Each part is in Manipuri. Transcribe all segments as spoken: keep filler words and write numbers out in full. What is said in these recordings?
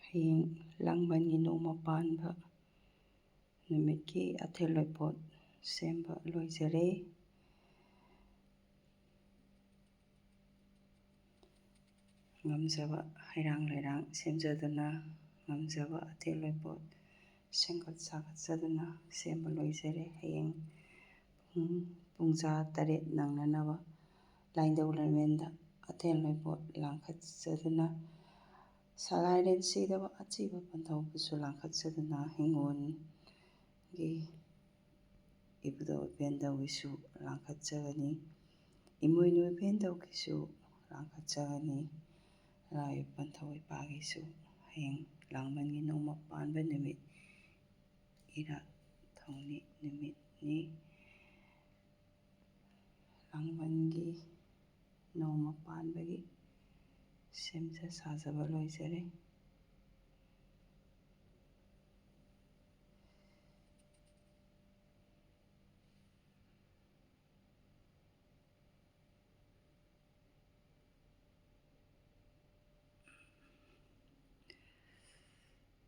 ꯍꯌꯦꯡ ꯂꯥꯡꯕꯟꯒꯤ ꯅꯣꯡꯃ ꯄꯥꯟꯕ ꯅꯨꯃꯤꯠꯀꯤ ꯑꯊꯦꯜ ꯂꯣꯏꯄꯣꯠ ꯁꯦꯝꯕ ꯂꯣꯏꯖꯔꯦ꯫ ꯉꯝꯖꯕ ꯍꯩꯔꯥꯡ ꯂꯩꯔꯥꯡ ꯁꯦꯝꯖꯗꯨꯅ, ꯉꯝꯖꯕ ꯑꯊꯦꯜ ꯂꯣꯏꯄꯣꯠ ꯁꯦꯝꯒꯠ ꯁꯥꯒꯠꯆꯗꯨꯅ ꯁꯦꯝꯕ ꯂꯣꯏꯖꯔꯦ꯫ ꯍꯌꯦꯡ ꯄꯨꯡ, ꯄꯨꯡꯖꯥ ꯇꯔꯦꯠ ꯅꯪꯅꯅꯕ ꯂꯥꯏꯅꯤꯡꯊꯧ ꯂꯥꯏꯔꯦꯝꯕꯤꯗ ꯑꯊꯦꯜ ꯂꯣꯏꯄꯣꯠ ꯂꯥꯡꯈꯠꯆꯗꯨꯅ, ꯁꯂꯥꯏꯔꯦꯟ ꯁꯤꯗꯕ ꯑꯊꯤꯕ ꯄꯟꯊꯧꯕꯨꯁꯨ ꯂꯥꯡꯈꯠꯆꯗꯨꯅ, ꯍꯤꯡꯒꯣꯜꯒꯤ ꯏꯕꯨꯙꯧ ꯏꯄꯦꯟꯗꯧꯒꯤꯁꯨ ꯂꯥꯡꯈꯠꯆꯒꯅꯤ, ꯏꯃꯣꯏꯅꯨ ꯏꯄꯦꯟꯗꯧꯒꯤꯁꯨ ꯂꯥꯡꯈꯠꯆꯒꯅꯤ, ꯂꯥꯏ ꯄꯟꯊꯧ ꯏꯄꯥꯒꯤꯁꯨ꯫ ꯍꯌꯦꯡ ꯂꯥꯡꯕꯟꯒꯤ ꯅꯣꯡꯃ ꯄꯥꯟꯕ ꯅꯨꯃꯤꯠ, ꯏꯔꯥꯠ ꯊꯧꯅꯤ ꯅꯨꯃꯤꯠꯅꯤ꯫ ꯂꯥꯡꯕꯟꯒꯤ ꯅꯣꯡꯃ ꯄꯥꯟꯕꯒꯤ ꯁꯦꯝꯖ ꯁꯥꯖꯕ ꯂꯣꯏꯖꯔꯦ꯫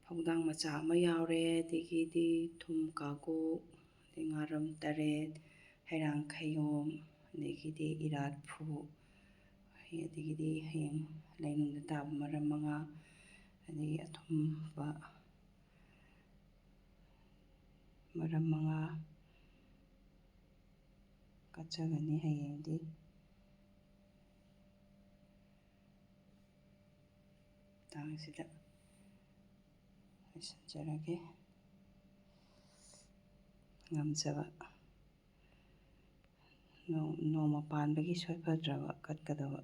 ꯐꯧꯗꯥꯡ ꯃꯆꯥ ꯑꯃ ꯌꯥꯎꯔꯦ, ꯑꯗꯒꯤꯗꯤ ꯊꯨꯝ ꯀꯥꯡꯉꯧ, ꯑꯗꯩ ꯉꯥꯔꯝ ꯇꯔꯦꯠ, ꯍꯩꯔꯥꯡ ꯈꯩꯌꯣꯝ, ꯑꯗꯒꯤꯗꯤ ꯏꯔꯥꯠꯐꯨ, ꯑꯗꯒꯤꯗꯤ ꯍꯌꯦꯡ ꯂꯩꯅꯨꯡꯗ ꯇꯥꯕ ꯃꯔꯝ ꯃꯉꯥ, ꯑꯗꯒꯤ ꯑꯊꯨꯝꯕ ꯃꯔꯝ ꯃꯉꯥ ꯀꯠꯆꯒꯅꯤ ꯍꯌꯦꯡꯗꯤ꯫ ꯃꯇꯥꯡꯁꯤꯗ ꯂꯣꯏꯁꯤꯟꯖꯔꯒꯦ꯫ ꯉꯝꯖꯕ ꯅꯣꯡ-, ꯅꯣꯡꯃ ꯄꯥꯟꯕꯒꯤ ꯁꯣꯏꯐꯗ꯭ꯔꯕ ꯀꯠꯀꯗꯕ